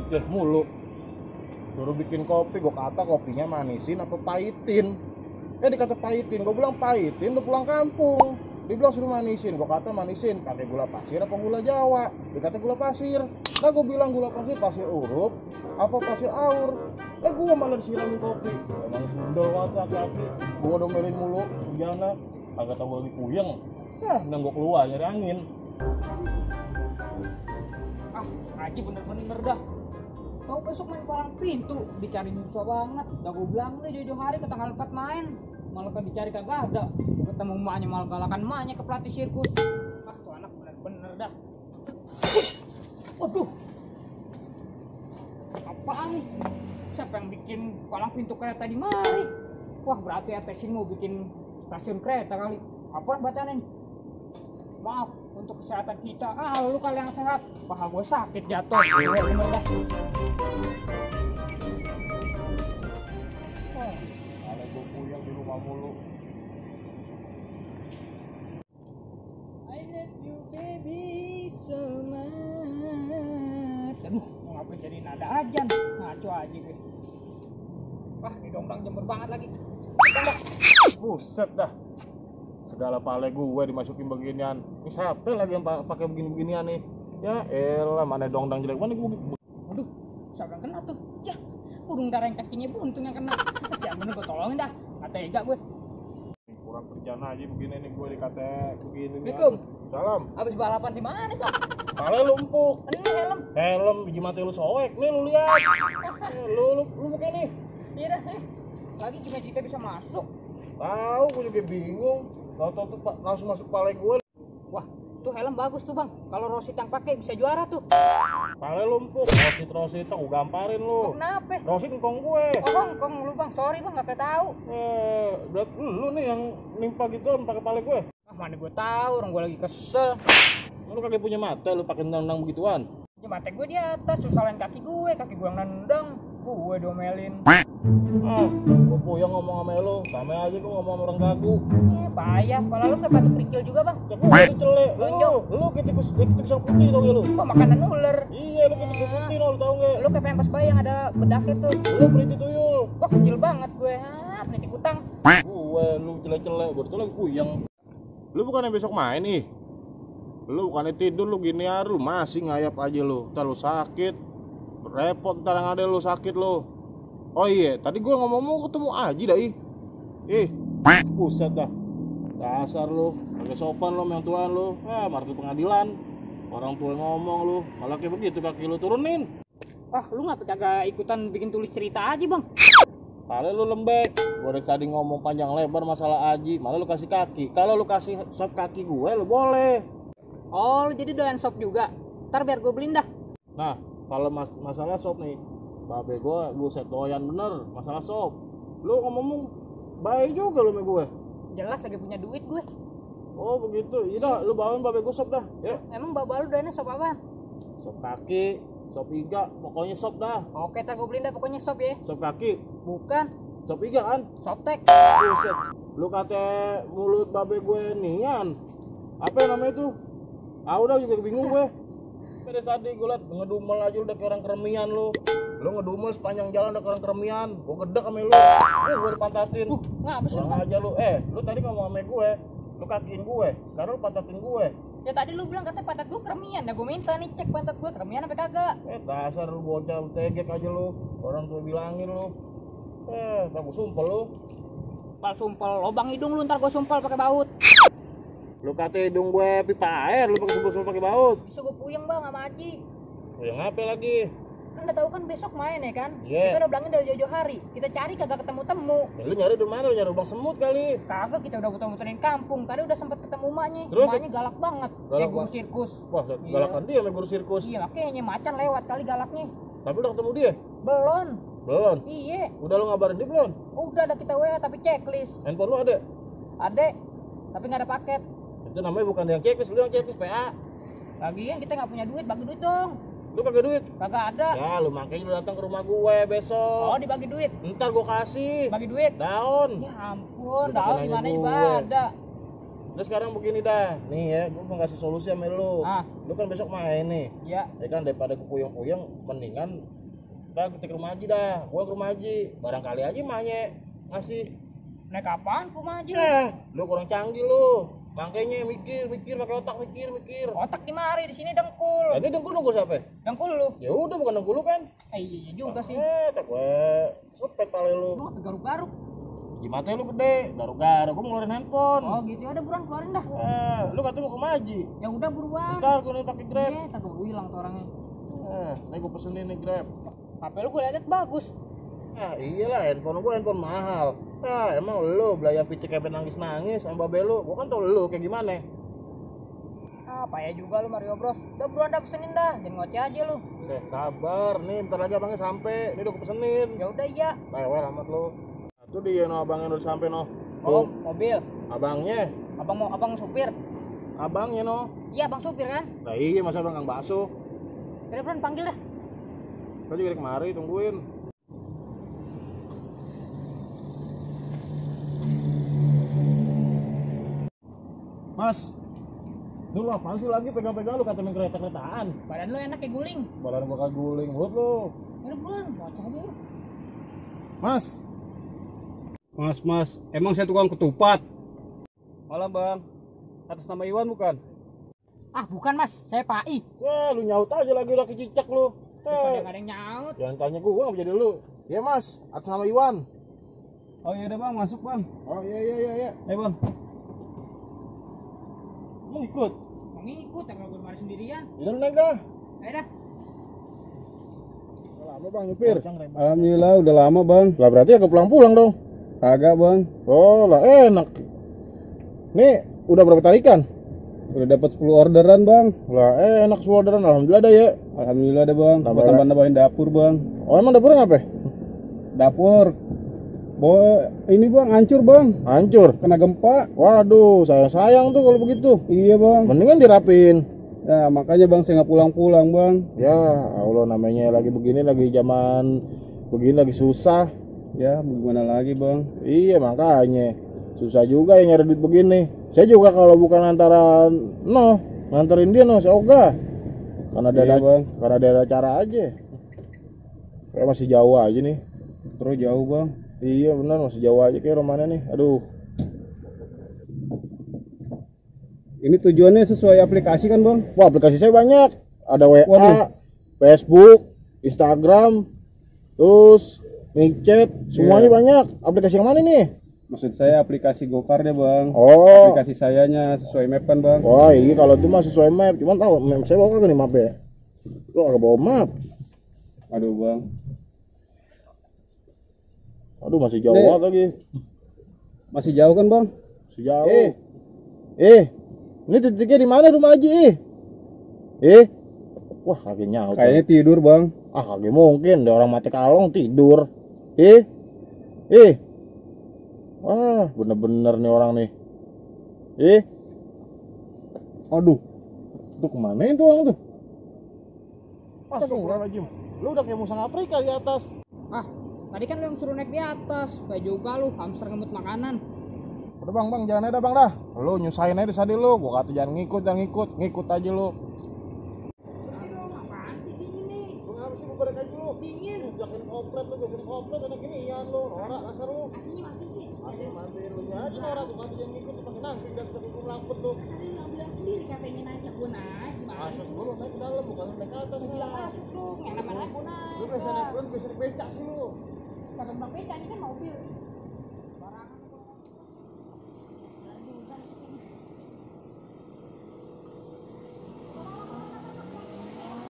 ngoceh mulu. Suruh bikin kopi, gue kata kopinya manisin apa pahitin. Dikata pahitin, gue bilang pahitin lu pulang kampung. Dia bilang suruh manisin, gue kata manisin pakai gula pasir apa gula Jawa. Dikata gula pasir. Nah gue bilang gula pasir, pasir urup apa pasir aur. Gue malah disiramin kopi. Emang sundel kata kaki. Gue domelin mulu, jangan. Agak tau gue lagi puyeng. Dan gue keluar nyari angin. Haji bener-bener dah. Tahu besok main palang pintu, dicari susah banget. Udah gue bilang nih jauh-jauh hari ke tanggal 4 main. Malah kan dicari kagak ada. Ketemu emaknya malah galakan emaknya ke pelatih sirkus. Tuh anak bener-bener dah. Waduh. Apaan nih? Siapa yang bikin palang pintu kereta di mari? Wah berarti Atesin mau bikin stasiun kereta kali. Apaan bacaannya nih? Maaf untuk kesehatan kita. Lu kali yang sehat. Paha gue sakit jatuh. Bener dah. Kalau gue puyeng di rumah mulu. I love you baby so much. Aduh, mau ngapain jadi nada ajan? Ngaco aja gue. Wah, ini dongdang jember banget lagi. Buset dah. Segala pale gue dimasukin beginian. Ini siapa lagi yang pakai begini-beginian nih? Ya elah, mana dongdang jelek mana gue. Aduh, siapa yang kena tuh? Ya, burung dara yang kakinya buntung yang kena. Siapa bener gue tolongin dah. Nggak tega gue. Kurang kerjaan aja begini nih gue dikata begini nih. Assalamualaikum. Salam. Habis balapan di mana tuh? Pale lumpuk. Ini helm. Helm biji mati lu soek nih lu lihat. Lu bukan nih. Iya dah. Lagi gimana kita bisa masuk? Tahu gue juga bingung. Tahu tuh langsung masuk pale gue. Wah, tuh helm bagus tuh bang. Kalau Rosit yang pakai bisa juara tuh. Pale lumpuk. Rosit gue gamparin lu. Kenapa? Rosit ngkong gue. Oh ngkong lu bang. Sorry bang, nggak tahu. Berarti lu nih yang nimpa gitu pakai pale gue. Mana gue tahu, orang gue lagi kesel. Lu kagak punya mata, lu pakai nendang begituan. Ya mata gue di atas, susalahin kaki gue yang nendang. Gue domelin. Gue puyeng ngomong sama lu, sama aja gue ngomong sama orang gagu. Payah, malah lu kayak batu kerikil juga bang. Ya gue dicelek, lu ketikus yang putih tau gak lu? Kok makanan ular? Iya, lu ketikus putih lu tau gak? Lu kayak pempas bayi yang ada bedaknya tuh. Lu peliti tuyul. Wah kecil banget gue, peniti kutang. Lu celek-celek, gue tuh lagi puyeng. Lu bukannya besok main nih? Lu bukannya tidur lu gini ya, lu masih ngayap aja lu. Ntar lu sakit, repot ntar yang ada lu sakit lu. Oh iya, tadi gue ngomong mau ketemu Aji dah buset dah. Dasar lu, pakai sopan lu yang tuan lu. Martu pengadilan. Orang tua ngomong lu, malah kayak begitu kaki lu turunin. Wah, lu ngapa kagak ikutan bikin tulis cerita aja, Bang? Kali lu lembek. Gue udah tadi ngomong panjang lebar masalah Aji, malah lu kasih kaki. Kalau lu kasih sop kaki gue, lu boleh. Oh, lu jadi doyan sop juga. Ntar biar gue beliin dah. Nah, kalau masalah sop nih, babe gue buset doyan bener masalah sop. Lu ngomong baik juga lu sama gue. Jelas lagi punya duit gue. Oh begitu, iya dah, lu bawain babe gue sop dah. Ya. Emang bapak lu doyannya sop apaan? Sop kaki, sop iga, pokoknya sop dah. Oke, ntar gue beliin dah pokoknya sop ya. Sop kaki, Bukan, sop iga kan? sop tek. Buset, lu kata mulut babe gue nian. Apa namanya itu? Udah juga bingung gue. Dari tadi gue liat ngedumel aja udah kayak orang keremian lu. Lu ngedumel sepanjang jalan udah kayak orang keremian. Gue gedek sama lu. Gue dipantatin. Ngapa sih? Kurang aja lu. Lu tadi ngomong sama gue. Lu kakiin gue. Sekarang lu pantatin gue. Ya tadi lu bilang katanya pantat gue keremian. Ya gue minta nih cek pantat gue keremian apa kagak. Dasar lu bocah tegek aja lu. Orang tua bilangin lu. Tak gue sumpel lu. Sumpel lobang hidung lu, ntar gue sumpel pakai baut. Lu kata hidung gue pipa air, lu pakai sumpel pakai baut. Bisa gue puyeng bang sama Aji. Ya ngapain lagi? Kan udah tahu kan besok main ya kan? Yeah. Kita udah bilangin dari jauh-jauh hari. Kita cari kagak ketemu-temu. Lu nyari di mana? Lu nyari lubang semut kali. Kagak, kita udah muter-muterin kampung. Tadi udah sempet ketemu emaknya. Terus? Emaknya galak banget. Kayak guru sirkus. Wah, galakan dia sama guru sirkus. Iya, kayaknya macan lewat kali galaknya. Tapi udah ketemu dia? Belum. Belum. Iya. Udah lu ngabarin dia belum? Udah ada kita WA tapi checklist. Handphone lu ada? Ada. Tapi nggak ada paket. Itu namanya bukan yang checklist, lu yang checklist PA. Lagian kita nggak punya duit, bagi duit dong. Lu pakai duit? Kagak ada. Ya, lu makanya lu datang ke rumah gue besok. Oh, dibagi duit. Ntar gue kasih. Bagi duit. Daun. Ya ampun, Lu daun pakai di mana nanya juga gue. ada. Terus sekarang begini dah. Nih ya, gue mau ngasih solusi sama lu. Lu kan besok main nih. Iya. Ya kan daripada gue puyeng-puyeng, mendingan Dah gue ke rumah Haji dah. Gua ke rumah Haji. Barangkali aja emaknya ngasih. Naik kapan ke rumah Haji? Lu kurang canggih lu. Makanya mikir pakai otak mikir. Otak di mari, di sini dengkul. Ini dengkul siapa? Dengkul lu. Ya udah bukan dengkul lu kan. Iya juga sih. Tak gue sepet kali lu. Lu garuk-garuk. Gimana lu gede, garu-garu, gua mau ngeluarin handphone. Oh gitu, ada buruan keluarin dah. Lu katanya mau ke Maji. Ya udah buruan. Ntar gua nih pakai Grab. Iya, tak keburu hilang tuh orangnya. Nih gua pesenin nih Grab. HP lu gue liat bagus. Iyalah handphone gua handphone mahal. Emang lu belajar picik kepet nangis sama babe lu. Gua kan tau lu kayak gimana. Payah juga lu Mario Bros. Udah buruan dah pesenin dah, jangan ngoceh aja lu. Sabar, nih bentar lagi abangnya sampai. Nih udah gua pesenin. Ya udah iya. Rewel amat lu. Itu dia no abangnya udah sampai no. Oh, mobil. Abangnya. Abang supir. Abangnya no. Iya, abang supir kan? Nah iya masa abang kang bakso. Buruan panggil dah. Tadi juga kemari tungguin. Mas, dulu apaan sih lagi pegang-pegang lu kata main kereta-keretaan? Badan lu enak kayak guling. Badan gua kayak guling, mulut lu. Ya buruan, ngoceh aja lu. Mas, Emang saya tukang ketupat? Malam bang, atas nama Iwan bukan? Ah bukan mas, saya Pak I. wah lu nyaut aja lagi udah kecicak lu. Daripada gak ada yang nyaut. Jangan tanya gua ngapa jadi lu. Iya mas, atas nama Iwan. Oh iya udah bang, masuk bang. Oh iya. Ayo bang. Mau ikut? Mau ngikut, kalau gue mari sendirian. Ya lu naik dah. Ayo dah. Lama bang nyupir. Alhamdulillah udah lama bang. Lah berarti agak pulang-pulang dong. Kagak bang. Oh lah enak. Nih udah berapa tarikan? Udah dapat 10 orderan bang. Lah enak semua orderan, alhamdulillah dah ya. Alhamdulillah ada bang. Tambah Tambah nambahin dapur bang. Oh emang dapurnya ngapa? Dapur. Ini bang hancur bang. Hancur. Kena gempa. Waduh, sayang tuh kalau begitu. Iya bang. Mendingan dirapin. Ya makanya bang saya nggak pulang-pulang bang. Ya Allah, namanya lagi begini, lagi zaman begini, lagi susah. Ya gimana lagi bang. Iya makanya susah juga yang nyari duit begini. Saya juga kalau bukan antara nganterin dia saya ogah. Karena Iya, bang. karena ada cara aja. Kayak masih jauh aja nih. Terus jauh bang. Iya benar, masih jauh aja kayak romannya nih. Aduh. Ini tujuannya sesuai aplikasi kan bang? Wah, aplikasi saya banyak. Ada WA, Waduh. Facebook, Instagram, terus Micet, semuanya Iya. banyak. Aplikasi yang mana nih? Maksud saya aplikasi Gokar deh bang. Oh. Aplikasi sayanya sesuai map kan bang. Wah, iya kalau itu mah sesuai map. Cuman tahu map saya bawa kagak nih map ya? Lu kagak bawa map. Aduh bang. Aduh, masih jauh Nih. banget lagi. Masih jauh kan bang? Masih jauh. Ini titiknya di mana rumah Haji? Wah, kagak nyaut. Kayaknya tidur bang. Kagak mungkin, ada orang mati kalong tidur. Wah, bener-bener nih orang nih. Aduh. Tuh kemana itu orang tuh? Astagfirullahaladzim. Lu udah kayak musang Afrika di atas. Ah, tadi kan lu yang suruh naik di atas. Kayak juga lu, hamster ngemut makanan. Udah bang, jalan aja bang dah. Lu nyusahin aja tadi lu. Gua kata jangan ngikut aja lu. Apaan sih dingin nih? Lu ngapa sih balik aja lu? Dingin. Jakin komplet lu, jakin komplet anak ginian lu. Norak dasar lu. Aslinya matiin. Asli mandi lu aja norak, gua kata jangan ngikut pakai nangkring dan bisa hukum lampet lu. Tadi lu bilang sendiri katanya naik, ya gua naik. Masuk dulu naik ke dalam, bukan naik ke atas. Bilang masuk dong, yang namanya gua naik. Lu biasa naik becak sih lu.